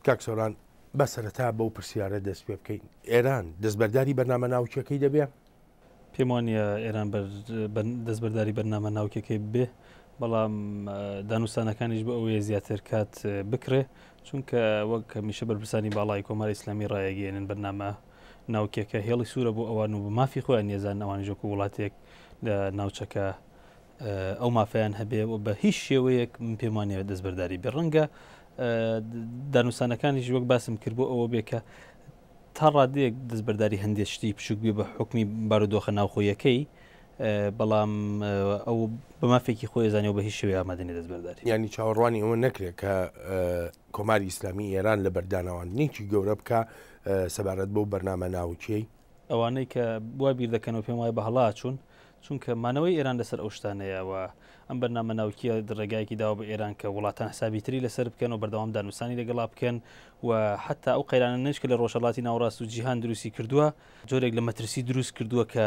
کاک سۆران با سەرەتا بەو پرسیارە دەست پێ بکەین، ئێران دەستبەرداری بەرنامە ناوکیەکەی دەبێ؟ پێم وانییە ئێران دەستبەرداری بەرنامە ناوکیەکەی ببێ، بەڵام دانوستانەکانیش بۆ ئەوەیە زیاتر کات بکرێ، چونکە وەک هەمیشە بەرپرسانی باڵای کۆماری ئیسلامی ڕایەگەیەنن بەرنامە ناوکیەکە هێڵی سوورە بۆ ئەوان و بە مافی خۆیان نیەزانن ئەوانیش وەکو وڵاتێک لە ناوچەکە ئەو مافەیان هەبێ و بە هیچ شێوەیەک من پێم وانە دەستبەرداری بێ. ڕەنگە دانوستانەکانیش وەک باسم کرد بۆ ئەوە بێ کە تا ڕادەیەک دەستبەرداری هەندێک شتی بچووک بێ بە حکمی بارودۆخە ناوخۆیەکەی، بەڵام ئەو بە مافێکی خۆی زانانی و بە هیچ شێوەیە ئامادە نییە دەستبەرداری. یانی چاوەڕوانی ئەوە نەکرێت کە کۆماری ئیسلامی ئێران لە بەردانەواندنێکی گەورە بکە سەبارەت بەو بەرنامە ناوکیەی؟ ئەوانەی کە وا بیر دەکەنەوە پێم وایە بە هەڵا چوون، چونکە مانەوەی ئێران لەسەر ئەو شتانەیە و ئەم بەرنامە ناوکییە ڕێگایەکی داوە بە ئێران کە وڵاتان حسابی تری لەسەر بکەن و بەردەوام دانوستانی لەگەڵا بکەن و حتا ئەو قەیرانە کە لە ڕۆژهەڵاتی ناوەڕاست و جیهان دروستی کردووە جۆرێک لە مەترسی دروست کردووە کە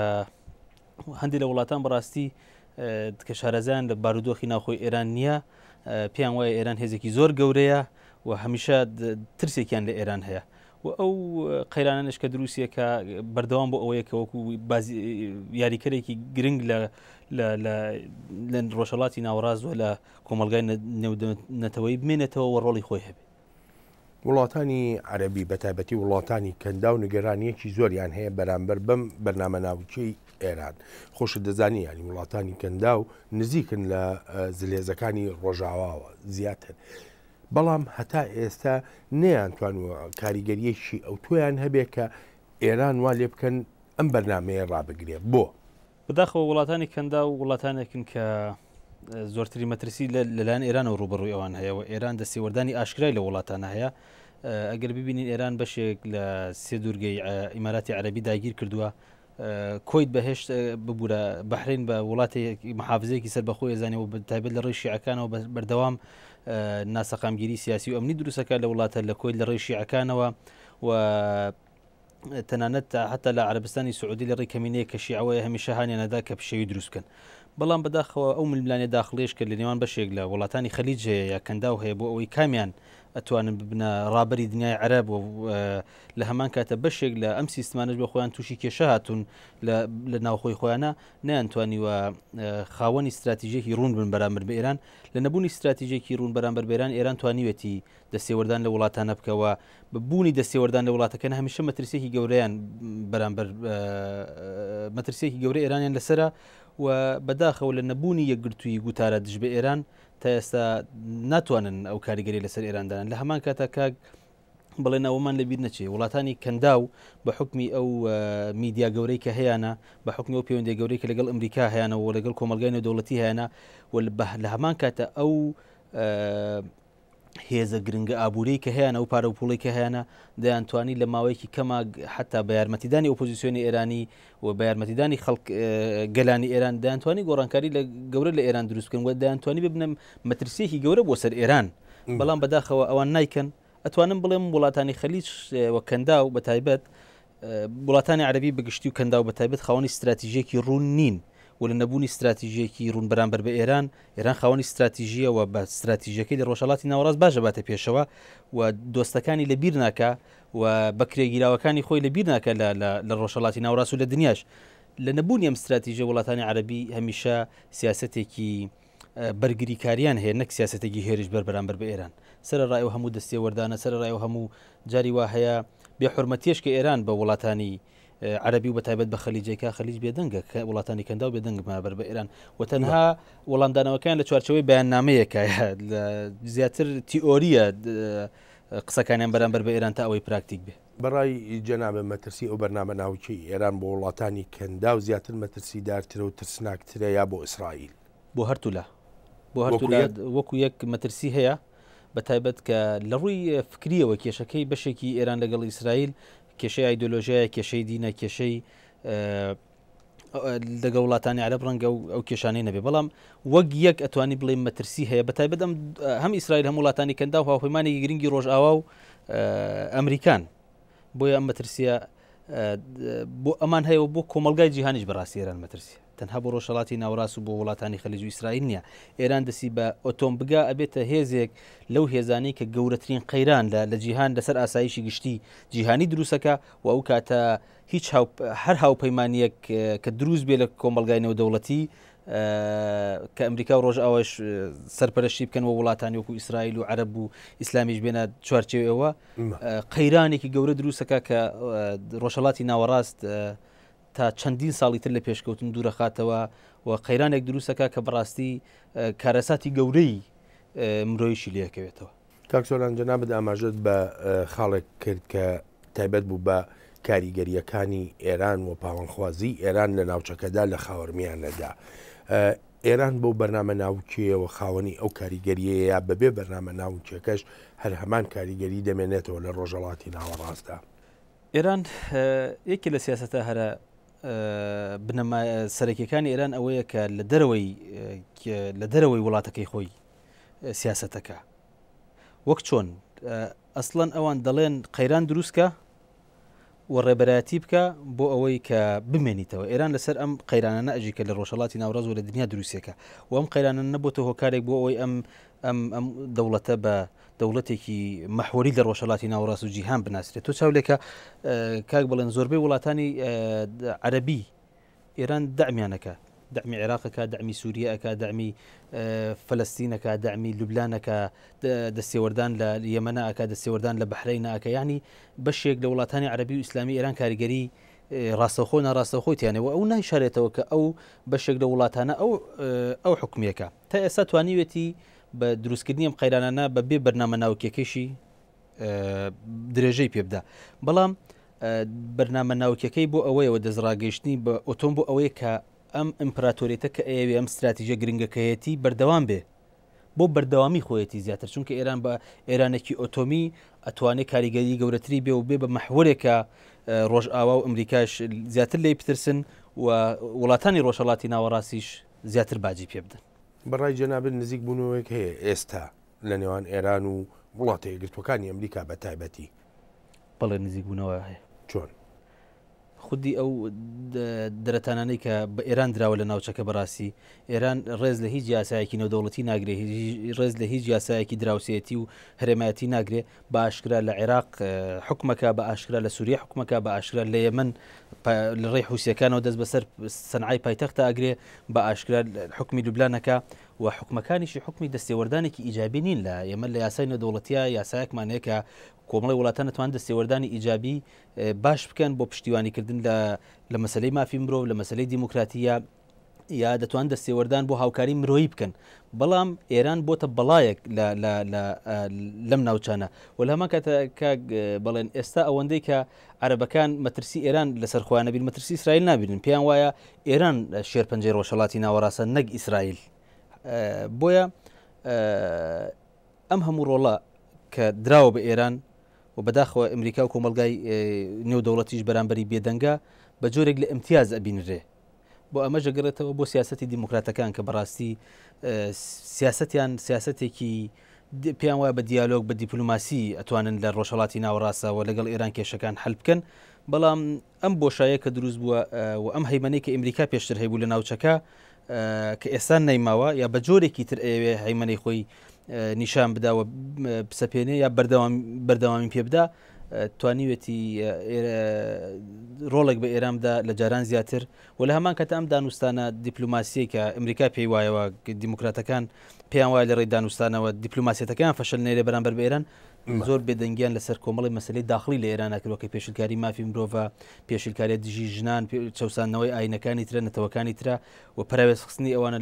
هەندێک لە وڵاتان بەڕاستی کە شارەزایان لە بارودۆخی ناوخۆی ئێران نییە پێیان وایە ئێران هێزێکی زۆر گەورەیە و هەمیشە ترسێکیان لە ئێران هەیە و ئەو قەیرانانەش کە دروستیە کە بەردەوام بۆ ئەوەیە کە وەکو یاریکەرێکی گرنگ لە لە ڕۆژهڵاتی ناوەڕاست و لە کۆمەلگای نەتەوەی بمێنێتەوە و ڕۆڵی خۆی هەبێت. وڵاتانی عەرەبی بە تایبەتی وڵاتانی کەنداو نیگەرانییەکی زۆریان هەیە بەرامبەر بەم بەرنامە ناوکیەی ئێران. خۆشت دەزانی یانی وڵاتانی کەنداو نزیکن لە زلهێزەکانی ڕۆژاواوە زیاتر. بەڵام هەتا ئێستا نەیانتوانوە کاریگەرییەکی ئەوتۆیان هەبێ کە ئێران وا لێ بکەن ئەم بەرنامەیە ڕابگرێ. بۆ؟ بەداخەوە وڵاتانی کەنداو وڵاتانێکن کە زۆرترین مەترسی لەلایەن ئێرانەوە ڕووبەڕووی ئەوان هەیە و ئێران دەستێوەردانی ئاشکرای لە وڵاتانە هەیە. ئەگەر ببینین ئێران بەشێک لە سێ دوورگەی ئیماراتی عەرەبی داگیر کردووە، کۆیت بەهێشت ببوورە بەحرین بە وڵاتێک محافزەیەکی سەربەخۆی ئەزانێ و تایبەت لە ڕێی شیعەکانەوە بەردەوام ناسەقامگیری سیاسی و ئەمنی دروستەکە لە وڵاتە لە کۆیت لە ڕێی شیعەکانەوە و تەنانەت حتا لە عەربستانی سعودی لە ڕێی کەمینەیە کە شیعەوەیە هەمیشە هانیانەدا کە پشێوی دروست بکەن. بەڵام بەداخەوە ئەو ململانێ داخڵیش کە لە نێوان بەشێک لە وڵاتانی خەلیج هەیە یا کەنداو هەیە بۆ ئەوەی کامیان ئەتوانن ببنە ڕابەری دنیای عەرەب و لە هەمان کاتە بەشێک لە ئەم سیستمانەش بە خۆیان تووشی کێشە هاتوون لە ناوخۆی خۆیانە نەیانتوانیوە خاوەنی استراتیژێکی ڕوون بن بەرامبەر بە ئێران. لە نەبوونی استراتیژێکی ڕوون بەرامبەر بە ئێران، ئێران توانیوێتی دەستێوەردان لە وڵاتانە بکەوە. بە بوونی دەستێوەردان لە وڵاتەکان هەمیشە مەترسیەکی گەورەیان بەرامبەر مەترسیەکی گەورە ئێرانیان لەسرە و بەداخەوە لە نەبوونی یەکگرتووی گوتارە دژ بە ئێران تا ئێستا ناتوانن ئەو کاریگەری لەسەر ئێران دانن. لە هەمان کاتا کاک بڵێن ئەوەمان لەبیر نەچێ وڵاتانی کەنداو بە حکمی ئەو میدیا گەورەی کە هەیەە، بە حکمی ئەو پەیوەندی گەورەی کە لەگەڵ ئەمریکا هەیەە و لەگەڵ کۆمەلگای نێودەوڵەتی هەیەە و لە هەمان کاتە ئەو هێزە گرنگە ئابووریی کە هەیانە، ئەو پارە و پوڵەی کە هەیانە، دەیانتوانی لە ماوەیەکی کەما حەتا بە یارمەتیدانی ئۆپۆزیسیۆنی ئێرانی و بە یارمەتیدانی خەڵک گەلانی ئێران دەیانتوانی گۆڕانکاری لە گەورە لە ئێران دروست بکەن و دەیانتوانی ببنە مەترسییەکی گەورە بۆ سەر ئێران. بەڵام بەداخەوە ئەوان نایکەن. ئەتوانم بڵێم وڵاتانی خەلیج و کەنداو بە تایبەت وڵاتانی عەرەبی بە گشتی و کەنداو بە تایبەت خاوەنی ستراتیژییەکی ڕوون نین و لە نەبوونی ستراتیژییەکی ڕوون بەرامبەر بە ئێران، ئێران خاوەنی ستراتیژییە و بە ستراتیژییەکەی لە ڕۆژهەڵاتی ناوەڕاست باش ئەباتە پێشەوە و دۆستەکانی لە بیر ناکا و بەکرێگیراوەکانی خۆی لە بیر ناکا لە ڕۆژهەڵاتی ناوەڕاست و لە دنیاش. لە نەبوونی ئەم ستراتیژە وڵاتانی عەرەبی هەمیشە سیاسەتێکی بەرگریکاریان هەیە نەک سیاسەتێکی هێرشبەر بەرامبەر بە ئێران. سەرەڕای ئەو هەموو دەستێوەردانە، سەرەڕای ئەو هەموو جاری وا هەیە بێ حورمەتیەش کە ئێران بە وڵاتانی عەرەبی و بە تایبەت بە خەلیجێکا، خەلیج بێدەنگە، کە وڵاتانی کەنداو بێدەنگ بەرامبەر بە ئێران و تەنها وەڵامدانەوەکان لە چوارچێوەی بەیاننامەیەکە زیاتر تیئۆریە قسەکانیان بەرامبەر بە ئێران تا ئەوەی پراکتیک بێ. بەڕای جەنابت مەترسی ئەو بەرنامە ناوکیەی ئێران بۆ وڵاتانی کەنداو زیاتر مەترسیدارترە و ترسناکترە یا بۆ ئیسرائیل؟ بۆ هەرتولا بۆ هەرتولا وەکو یەک مەترسی هەیە، بە تایبەت کە لە ڕووی فکریەوە کێشەکەی بەشێکی ئێران لەگەڵ ئیسرائیل کێشەی ئایدۆلۆژیایە، کێشەی دینە، کێشەی لەگەڵ وڵاتانی عەرەب ڕەنگە ئەو کێشانەی نەبێ، بەڵام وەک یەک ئەتوانی بڵێ مەترسی هەیە بە تایبەت ئەم هەم ئیسرائیل هەم وڵاتانی کەندا و هاوپەیمانێکی گرنگی ڕۆژئاوا و ئەمریکان. بۆیە ئەم مەترسیە بۆ ئەمان هەیە و بۆ کۆمەلگای جیهانیش بەڕاستی ئێران مەترسیە. تەنها بۆ ڕۆژهەڵاتی ناوەڕاست و بۆ وڵاتانی خەلیج و ئیسرائیل نییە. ئێران دەستی بە ئۆتۆم بگا ئەبێتە هێزێک لەو هێزانەی کە گەورەترین قەیران لە لە جیهان لەسەر ئاسایشی گشتی جیهانی دروستەکا و ئەو کاتە هیچ هاو هەر هاوپەیمانیەک کە دروست بێ لە کۆمەڵگای نێودەوڵەتی کە ئەمریکا و ڕۆژئاواش سەرپەرشتی بکەن و وڵاتانی وەکو ئیسرائیل و عەرەب و ئیسلامیش بێنە چوارچێوەوە قەیرانێکی گەورە دروستەکە کە ڕۆژهڵاتی ناوەڕاست تا چەندین ساڵی تر لە پێشکەوتن دوورەخاتەوە و قەیرانێک دروستەکە کە بەڕاستی کارەساتی گەورەی مرۆیشی لەکەوێتەوە. کاک سۆران جەنابت ئاماژەت بە خاڵێک کرد کە تایبەت بوو بە کاریگەرییەکانی ئێران و پاوانخوازیی ئێران لە ناوچەکەدا لە خاوەرمیانەدا. ئێران بەو بەرنامە ناوکییەوە خاوەنی ئەو کاریگەرییەیە بەبێ بەرنامە ناوکییەکەش هەر هەمان کاریگەری دەمێنێتەوە لە ڕۆژهەڵاتی ناوەڕاستدا. ئێران یەکێ لە سیاسەتە هەرە بنەما سەرەکیەکانی ئێران ئەوەیە کە لە دەرەوەی لە دەرەوەی وڵاتەکەی خۆی سیاسەتەکە وەک چۆن ئەسڵەن ئەوان دەڵێن قەیران دروستکە و ڕێبەرایەتی بکە بۆ ئەوەی کە بمێنیتەوە ئێران لەسەر ئەم قەیرانە ئەژی کە لە ڕۆژهڵاتی ناوڕاز و لە دنیا دروستێکە و ئەم قەیرانە نەبێتە هۆکارێک بۆ ئەوەی ئەم ئەم ئەم دەوڵەتە بە دەوڵەتێکی مەحوەری لە ڕۆژهڵاتی ناوەڕاست و جیهان بناسرێت تۆ چاولێکە کاک بڵێن زۆربەی وڵاتانی عەربی ئێران دەعمیان ئەکا، دەعمی عێراق ئەکا، دەعمی سوریە ئەکا، دەعمی فەلەستین ئەکا، دەعمی لوبلان ئەکا، دەستێوەردان لە یەمەنا ئەکا، دەستێوەردان لە بەحرەینا ئەکا، یانی بەشێک لە وڵاتانی عەرەبی و ئیسلامی ئێران کاریگەری ڕاستەوخۆ ناڕاستەوخۆی تیانە و ئەو نایشارێتەوە کە ئەو بەشێک لە وڵاتانە ئەو ئەو حکومیەکە تا ئێستا توانیوێتی بە دروستکردنی ئەم قەیرانانە بە بێ بەرنامە ناوکیەکەیشی درێژەی پێ بدا بەڵام بەرنامە ناوکیەکەی بۆ ئەوەیەوە دەستڕاگەیشتنی بە ئۆتۆم بۆ ئەوەیە کە ئەم ئیمپراتۆریەتە کە ئەیەوێ ئەم ستراتیژە گرنگەکەیەتی بەردەوام بێ بۆ بەردەوامی خۆیەتی زیاتر چونکە ئێران بە ئێرانێکی ئۆتۆمی ئەتوانێت کاریگەری گەورەتری بێ و بێ بە مەحوەرێکە ڕۆژئاوا و ئەمریکاش زیاتر لی بترسن و وڵاتانی ڕۆژهڵاتی ناوەڕاستیش زیاتر باجی پێ بدەن. بەڕای جەنابت نزیک بوونەوەیەک هەیە ئێستا لە نێوان ئێران و وڵاتە یەکگرتووەکانی ئەمریکا بە تایبەتی؟ بەڵێ نزیک بوونەوە هەیە. چۆن؟ خودی ئەو دەرەتانانەی کە بە ئێران دراوە لە ناوچەکە بەڕاستی ئێران ڕێز لە هیچ یاسایەکی نێودەوڵەتی ناگرێ ڕێز لە هیچ یاسایەکی دراوسێتی و هەرێمایەتی ناگرێ بە ئاشکرا لە عێراق حکومەکە بە ئاشکرا لە سووریە حکومەکە بە ئاشکرا لە یەمەن لە ڕێی حوسیەکانەوە دەست بەسەر سەنعای پایتەختە ئەگرێ بە ئاشکرا حکومی لوبلانەکە و حکومەکانیشی حکومی دەستێوەردانێکی ئیجابی نین لە ئێمە لە یاسای نێودەوڵەتیە یاسایەکمان هەیە کە کۆمەڵی وڵاتان دەتوان دەستێوەردانی ئیجابی باش بکەن بۆ پشتیوانیکردن لە لە مەسلەی مافی مرۆڤ لە مەسلەی دیموکراتیە یا دەتوان دەستێوەردان بۆ هاوکاری مرۆیی بکەن بەڵام ئێران بۆتە بەڵایەک لەم ناوچانە و لە هەمان کاتە کاک بەڵێن ئێستا ئەوەندەی کە عەرەبەکان مەترسی ئێران لەسەر خۆیان نەبین مەترسی ئیسرائیل نابینن پێیان وایە ئێران شێرپەنجەی ڕۆژهەڵاتی ناوەڕاستە نەک ئیسرائیل بۆیە ئەم هەموو ڕۆڵە کە دراوە بە ئێران و بەداخەوە ئەمریکا و کۆمەلگای نێودەوڵەتیش بەرامبەری بێدەنگە بە جۆرێک لە ئیمتیاز ئەبینرێ بۆ ئەمەش دەگەڕێتەوە بۆ سیاسەتی دیموکراتەکان کە بەڕاستی سیاسەتیان سیاسەتێکی پێیان وایە بە دیالۆگ بە دیپلۆماسی ئەتوانن لە ڕۆژهەڵاتی ناوەڕاستەوە لەگەڵ ئێران کێشەکان حل بکەن بەڵام ئەم بۆشایە کە دروست بووە و ئەم هەیمەنەی کە ئەمریکا پێشتر هەیبوو لە ناوچەکە کە ئێستا نەیماوە یا بە جۆرێکی تر ئەوێ هەیمەنەی خۆی نیشان بدا و بسەپێنێ یا بەردەوام بەردەوامی پێ بدا توانیوێتی ڕۆڵێک بە ئێران بدا لە جاران زیاتر و لە هەمان کات ئەم دانوستانە دیپلۆماسیەی کە ئەمریکا پێی وایەوە دیموکراتەکان پێیان وایە لە ڕێی دانوستانەوە دیپلۆماسیەتەکەیان فەشەل نێرێ بەرامبەر بە ئێران زۆر بێدەنگیان لەسەر کۆمەڵی مەسلەی داخلی لە ئێران کردوە کە پێشلکاری مافی مرۆڤە پێشلکاریە دژی ژنان چەساندنەوەی ئاینەکانی ترە نەتەوەکانی ترە و پەراوێزخستنی ئەوانە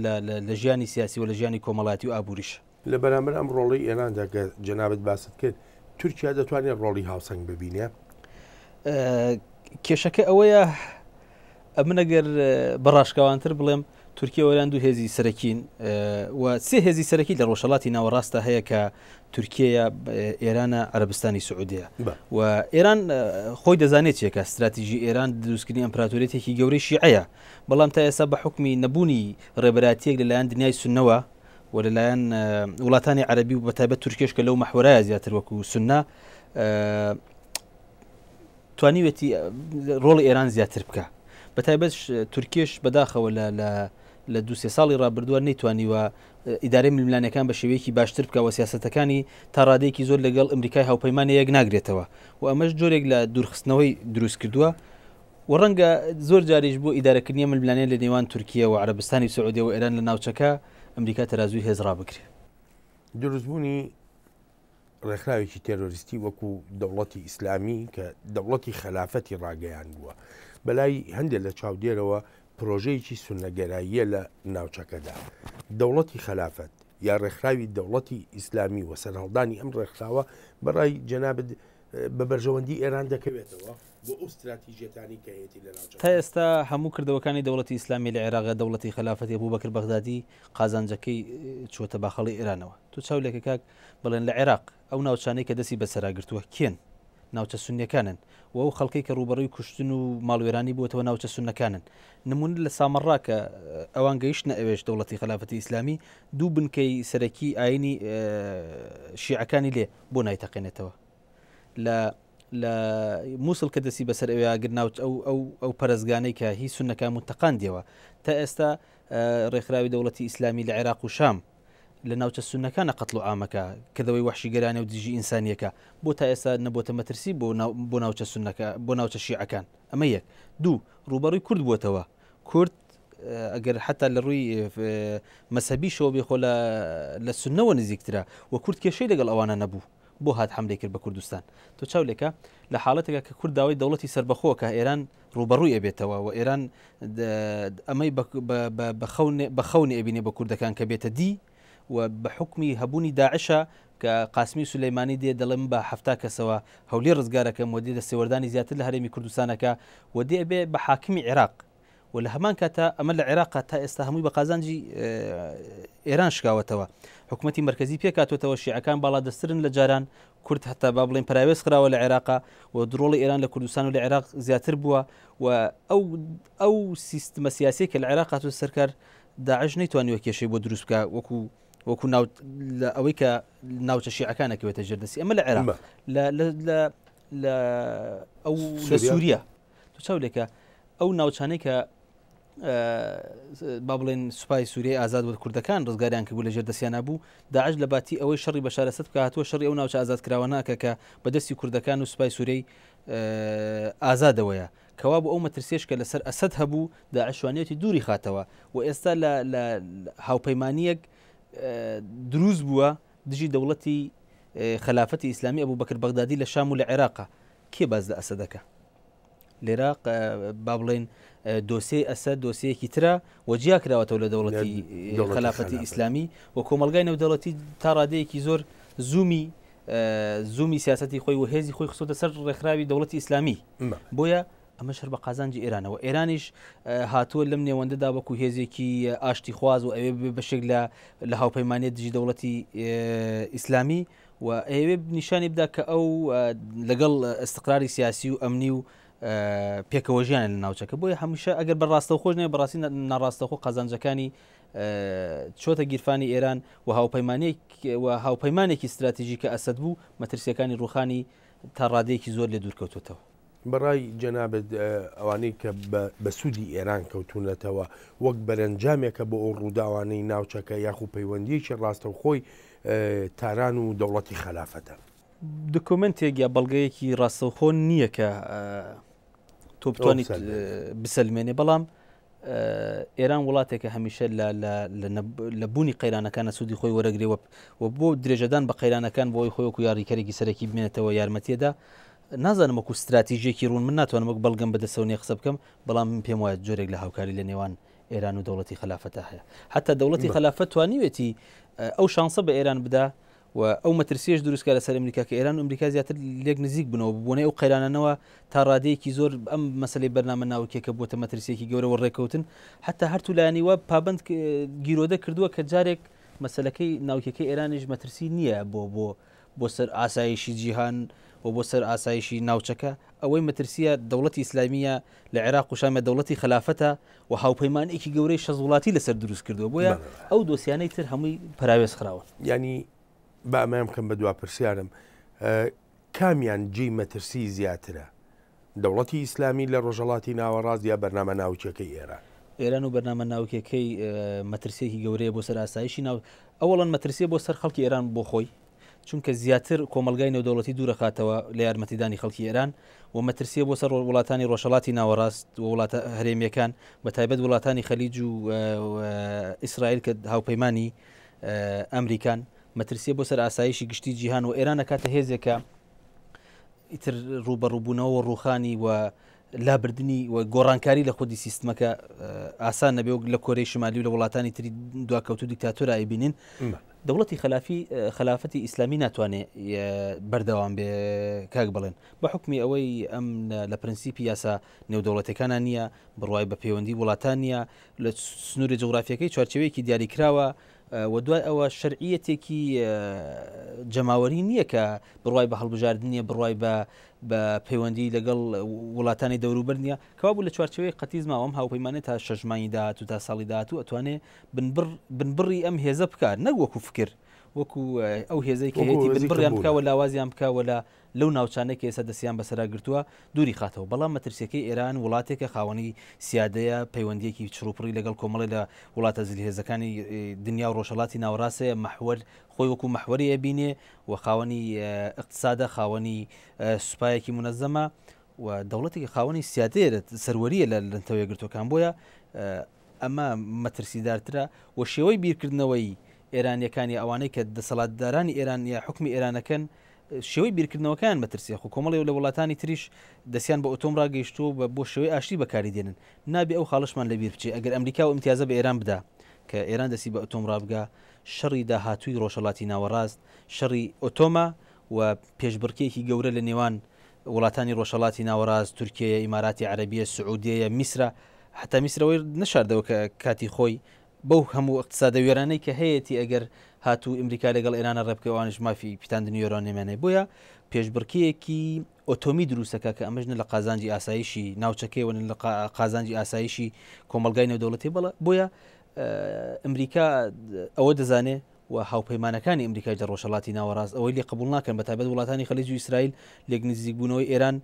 لە ژیانی سیاسی و لە ژیانی کۆمەڵاتی و ئابووریش. لە بەرامبەر ئەم ڕۆڵەی ئێراندا کە جەنابت باست کرد، تورکیا دەتوانێت ڕۆڵی هاوسەنگ ببینێ؟ کێشەکە ئەوەیە ئەمن ئەگەر بە ڕاشکاوانتر بڵێم تورکیا و ئێران دوو هێزی سەرەکین و سێ هێزی سەرەکی لە ڕۆژهەڵاتی ناوەڕاستە هەیە کە تورکیەیە ئێرانە عەرەبستانی سعودیە و ئێران خۆی دەزانێت چێکە استراتیژی ئێران دروستکردنی ئەمپراتۆریەتێکی گەورەی شیعەیە بەڵام تا ئێستا بە حکمی نەبوونی ڕێبەراتیەک لەلایەن دنیای سوننەوە و لەلایەن وڵاتانی عەربی و بەتایبەت تورکیش کە لەو مەحوەرایە زیاتر وەکو سوننە توانیوێتی ڕۆڵی ئێران زیاتر بکە. بە تایبەت تورکیش بەداخەوە لە لە لە دوو سێ ساڵی ڕابردووە نەیتوانیوە ئیدارەی ململانێکان بە شێوەیەکی باشتر بکا و سیاسەتەکانی تا ڕادەیەکی زۆر لەگەڵ ئەمریکای هاوپەیمانە یەک ناگرێتەوە و ئەمەش جۆرێک لە دوورخستنەوەی دروست کردووە و ڕەنگە زۆر جاریش بۆ ئیدارەکردنی ململانێ لە نێوان تورکیە و عەرەبستانی سعودیە و ئێران لە ناوچەکە ئەمریکا تەرازووی هێز ڕابگرێ. دروستبوونی ڕێکخراوێکی تێرۆریستی وەکو دەوڵەتی ئیسلامی کە دەوڵەتی خەلافەتی ڕاگەیاندووە بەلای هەندێک لە چاودێرەوە پرۆژەیەکی سوننەگەراییە لە ناوچەکەدا. دەوڵەتی خەلافەت یا ڕێکخراوی دەوڵەتی ئیسلامی و سەرهەڵدانی ئەم ڕێکخراوە بەڕای جەنابت بە بەرژەوەندی ئێران دەکەوێتەوە بۆ ئەو ستراتیژیەتانەی کە هەیەتی لە ناوچەکەدا؟ تا ئێستا هەموو کردەوەکانی دەوڵەتی ئیسلامی لە عێراق دەوڵەتی خەلافەتی ئەبوبەکر بەغدادی قازانجەکەی چووەتە باخەڵی ئێرانەوە. تۆ چاو لێکە کاک بڵێن لە عێراق ئەو ناوچانەی کە دەستی بەسەرا گرتووە کێن؟ ناوچە سوننیەکانن و ئەو خەڵکەی کە ڕووبەڕووی کوشتن و ماڵوێرانی بووەتەوە ناوچە سوننەکانن. نموونە لە سامەڕا کە ئەوان گەیشتنە ئەوێش دەوڵەتی خەلافەتی ئیسلامی دوو بنکەی سەرەکی ئایینی شیعەکانی لێ بۆ نایتەقێنێتەوە؟ لە لە مووسڵ کە دەستی بەسەر ئەوێ گرت ناوچ ئەو ئەو ئەو پەرستگانەی کە هی سوننەکان بوون تەقاندیەوە. تا ئێستا ڕێکخراوی دەوڵەتی ئیسلامی لە عێراق و شام لە ناوچە سوننەکانە قەتڵ و عامەکە، کردەوەی وەحشیگەرانە و دژی ئینسانییەکە، بۆ تا ئێستا نەبۆتە مەترسی بۆ بۆ ناوچە سوننەکە بۆ ناوچە شیعەکان؟ ئەمە یەک. دوو، ڕووبەڕووی کورد بووەتەوە. کورد ئەگەر حەتا لە ڕووی مەزهەبیشەوە بێ خۆ لە لە سوننەوە نزیکترە و کورد کێشەی لەگەڵ ئەوانە نەبوو. بۆ هات حەملەی کرد بە کوردستان؟ تۆ چاو لێکە لە حاڵەتێکا کە کورد داوای دەوڵەتی سەربەخۆ کە ئێران ڕووبەڕووی ئەبێتەوە و ئێران ئەمەی بە خەونی ئەبینێ بە کوردەکان کە بێتە دی و بە حکمی هەبوونی داعشە کە قاسمی سولەیمانی دێ دەڵێ من بە 70 کەسەوە هەولێر ڕزگارەکەم و دێ دەستێوەردانی زیاتر لە هەرێمی کوردستانەکە و دێ ئەبێ بە حاکمی عێراق و لە هەمان کاتا ئەمە لە عێراقا تا ئێستا هەمووی بە قازانجی ئێران شکاوەتەوە حکوومەتی مرکزی پێکاتوەتەوە شیعەکان باڵادەسترن لە جاران کورد هەتا با بڵێن پراوێز خراوە لە عێراقا و درۆڵی ئێران لە کوردستان و لە عێراق زیاتر بووە و ئەو ئەو سیستمە سیاسی کە لە عێراق هاتووە سەرکار داعش نەیتوانیوە کێشەی بۆ دروست بکە وەکو وەکو ناو لە ئەوەی کە ناوچە شیعەکان ئەکەوێتە ژێردەستی ئەمە لە عێراق لە لە لە ئەو لە سووریا تۆ چاو لێکە ئەو ناوچانەی کە با بڵێن سوپای سووریای ئازاد وە کوردەکان ڕزگاریان کردبوو لە ژێر دەستیان بوو داعش لە باتی ئەوەی شەڕی بەشار ئەسەد بکە هاتووە شەڕی ئەو ناوچە ئازاد کراوە ناکە کە بە دەستی کوردەکان و سوپای سووریای ئازادەوەیە کەوا بۆ ئەو مەترسیش کە لەسەر ئەسەد هەبوو داعشوانیەتی دووری خاتەوە و ئێستا لە لە هاوپەیمانیەک دروست بووە دژی دەوڵەتی خەلافەتی ئیسلامی ئەبوو بەکر بەغدادی لە شام و لە عێراقا کێ باز لە ئەسەدەکە لێرە با بڵێین دۆسیەی ئەسەد دۆسیەیەکی ترە و جیا کراوەتەوە لە دەوڵەتی خەلافەتی ئیسلامی و کۆمەڵگای نێودەوڵەتی تا ڕادەیەکی زۆر زوومی زوومی سیاستی خۆی و هێزی خۆی خستۆتە سەر ڕێکخراوی دەوڵەتی ئیسلامی بۆیە ئەمەش هەر بە قازانجی ئێرانەوە ئێرانیش هاتووە لەم نێوەندەدا وەکو هێزێکی ئاشتی خواز و ئەوێ بەشێک لە لە هاوپەیمانێت دژی دەوڵەتی ئیسلامی و ئەیەوێ نیشانی بدا کە ئەو لەگەڵ ئیستقراری سیاسی و ئەمنی و پێکەوەژیانە لە ناوچەکە بۆیە هەمیشە ئەگەر بە ڕاستەوخۆش نەبێ بەڕاستی ناڕاستەوخۆ قازانجەکانی چۆتە گیرفانی ئێران و هاوپەیمانێک و هاوپەیمانێکی ستراتیژی کە ئەسەد بوو مەترسیەکانی ڕوخانی تا ڕادەیەکی زۆر لێ دوورکەوتوتەوە. بەڕای جەنابت ئەوانەی کە بە سوودی ئێران کەوتوونەتەوە وەک بەرەنجامێکە بۆ ئەو ڕووداوانەی ناوچەکە یاخو پەیوەندییەکی ڕاستەوخۆی تاران و دەوڵەتی خەلافەتە؟ دۆکۆمێنتێک یا بەڵگەیەکی ڕاستەوخۆ نییە کە تۆ بتوانیت بسەلمێنێ، بەڵام ئێران وڵاتێکە هەمیشە لە بوونی قەیرانەکانە سوودی خۆی وەرەگرێ و بۆ درێژەدان بە قەیرانەکان بۆی خۆی وەکو یاریکەرێکی سەرەکی بمێنێتەوە یارمەتیەدا نازانم وەکو ستراتیژێکی ڕوون من ناتوانم وەک بەڵگەم بەدەستەوە نیە قسە بکەم بەڵام من پێم وایە جۆرێک لە هاوکاری لە نێوان ئێران و دەوڵەتی خەلافەتە هەیە حتا دەوڵەتی خەلافەت توانیوێتی ئەو شانسە بە ئێران بدا و ئەو مەترسیەش دروست کا لەسەر ئەمریکا کە ئێران و ئەمریکا زیاتر لێک نزیک بنەوە بۆنەی ئەو قەیرانانەوە تا ڕادەیەکی زۆر ئەم مەسلەی بەرنامە ناوکیەکە بووەتە مەترسیەکی گەورە و ڕێککەوتن حتا هەرتو لایەنی وا پابند گیرۆدە کردووە کە جارێک مەسلەکەی ناوکیەکەی ئێرانیش مەترسی نییە بۆ بۆ بۆ سەر ئاسایشی جیهان و بۆ سەر ئاسایشی ناوچەکە ئەوەی مەترسیە دەوڵەتی ئیسلامیە لە عێراق و شامە دەوڵەتی خەلافەتە و هاوپەیمانێکی گەورەی شەست وڵاتی لەسەر دروست کردووە بۆیە ئەو دۆسیانەی تر هەمووی پەراوێز خراون. یانی با ئەمەیان بکەم بە دوا پرسیارم کامیان جێی مەترسی زیاترە؟ دەوڵەتی ئیسلامی لە ڕۆژهەڵاتی ناوەڕاست یا بەرنامە ناوکیەکەی ئێران؟ ئێران و بەرنامە ناوکیەکەی مەترسیەکی گەورەیە بۆ سەر ئاسایشی ناو ئەوەڵەن مەترسیە بۆ سەر خەڵکی ئێران بۆ خۆی چونکە زیاتر کۆمەڵگای نێودەوڵەتی دوورەخاتەوە لە یارمەتیدانی خەڵکی ئێران و مەترسیە بۆ سەر وڵاتانی ڕۆژهەڵاتی ناوەڕاست و وڵاتە هەرێمیەکان بە تایبەت وڵاتانی خەلیج و ئیسرائیل کە هاوپەیمانی ئەمریکان مەترسیە بۆ سەر ئاسایشی گشتی جیهان و ئێران ئەکاتە هێزێکە ئیتر ڕووبەڕووبوونەوە و ڕووخانی و لابردنی و گۆڕانکاری لە خودی سیستمەکە ئاسان نەبێ و لە کۆرەی شمالی و لە وڵاتانی تری دواکەوتو دیکتاتۆر ئایبینین دەوڵەتی خەلافی خەلافەتی ئیسلامی ناتوانێ بەردەوام بێ کاک بڵێن بە حکمی ئەوەی ئەم لە پرەنسیپی یاسا نێودەوڵەتەکانە نییە بڕوای بە پەیوەندی وڵاتان نییە لە سنووری جوگرافیەکەی چوارچێوەیەکی دیاریکراوە و دوای ئەوە شەرعیەتێکی جەماوەری نییە کە بڕوای بە هەڵبژاردن نییە، بڕوای بە بە پەیوەندی لەگەڵ وڵاتانی دەوروبەر نییە، کەوابوو لە چوارچێوەی قەتیس ماوە ئەم هاوپەیمانە تا شەش مانگی داهاتوو تا ساڵی داهاتوو ئەتوانێ بنبڕ بنبڕی ئەم هێزە بکات نەک وەکو فکر وەکو ئەو هێزەی کە هەیەتی بنبڕیان بکا و لاوازیان بکا و لە لەو ناوچانەی کە ئێستا دەستیان بەسەرا گرتووە دووری خاتەوە، بەڵام مەترسیەکەی ئێران وڵاتێکە خاوەنی سیادەیە، پەیوەندیەکی چڕوپڕی لەگەڵ کۆمەڵێ لە وڵاتە زلهێزەکانی دنیا و ڕۆژهەڵاتی ناوەڕاست هەیە، مەحوەر خۆی وەکو مەحوەری ئەبینێ و خاوەنی ئیقتسادە، خاوەنی سوپایەکی مونەزەمە و دەوڵەتێکی خاوەنی سیادەیە، سەروەریە لە نەتەوە یەکگرتووەکان، بۆیە ئەمە مەترسیدارترە و شێوەی بیرکردنەوەی ئێرانیەکان یا ئەوانەی کە دەسەڵاتدارانی ئێران یا حوکمی ئێرانەکەن شێوەی بیرکردنەوەکەیان مەترسیە، خۆ کۆمەڵێ لە وڵاتانی تریش دەستیان بە ئۆتۆم ڕاگەیشتووە و بۆ شێوەی ئاشتی بەکاری دێنن. نابێ ئەو خاڵەشمان لەبیر بچێ ئەگەر ئەمریکا ئەو ئیمتیازە بە ئێران بدا کە ئێران دەستی بە ئۆتۆم ڕابگا، شەڕی داهاتووی ڕۆژهەڵاتی ناوەڕاست شەڕی ئۆتۆمە و پێشبڕکێیەکی گەورە لە نێوان وڵاتانی ڕۆژهەڵاتی ناوەڕاست، تورکیەیە، ئیماراتی عەرەبیە، سعودیەیە، میسرە، حەتا میسر ئەوەی نەشاردەوە کە کاتی خۆی بەو هەموو ئیقتسادە وێرانەی کە هەیەتی ئەگەر هاتوو ئەمریکا لەگەڵ ئێرانە ڕێبکەوێ ئەوانیش مافی پیتاندنی یۆرانیەمیان هەیە بۆیە پێشبڕکێیەکی ئۆتۆمی دروستەکە کە ئەمەش نە لە قازانجی ئاسایشی ناوچەکەی و نە لە قازانجی ئاسایشی کۆمەڵگای نێودەوڵەتی بەڵە بۆیە ئەمریکا ئەوە دەزانێ و هاوپەیمانەکانی ئەمریکای لە ڕۆژهەڵاتی ناوەڕاست ئەوەی لێ قبول ناکەن بە تایبەت وڵاتانی خەلیج و ئیسرائیل لێک نزیکبوونەوەی ئێران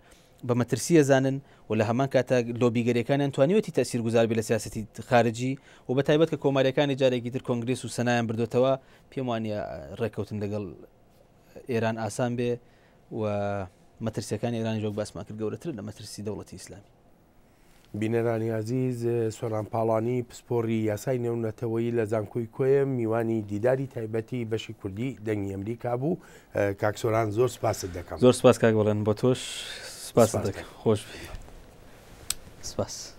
بە مەترسی ئەزانن و لە هەمان کاتا لۆبیگەریەکانیان توانیوێتی تەئسیر گوزار بێ لە سیاسەتی خارجی و بە تایبەت کە کۆماریەکانی جارێکی تر کۆنگرێس و سەنایان بردۆتەوە پێم وانیە ڕێککەوتن لەگەڵ ئێران ئاسان بێ و مەترسیەکانی ئێرانیش وەک باسمان کرد گەورەترن لە مەترسی دەوڵەتی ئیسلامی. بینەرانی ئازیز، سۆران پاڵانی پسپۆڕی یاسای نێونەتەوەیی لە زانکۆی کۆیە میوانی دیداری تایبەتی بەشی کوردی دەنگی ئەمریکا بوو. کاک سۆران زۆر سپاست دەکەم. زۆر سپاس کاک بەڵێن، بۆ تۆش سپاست دەکەم. خۆش بی. سپاس.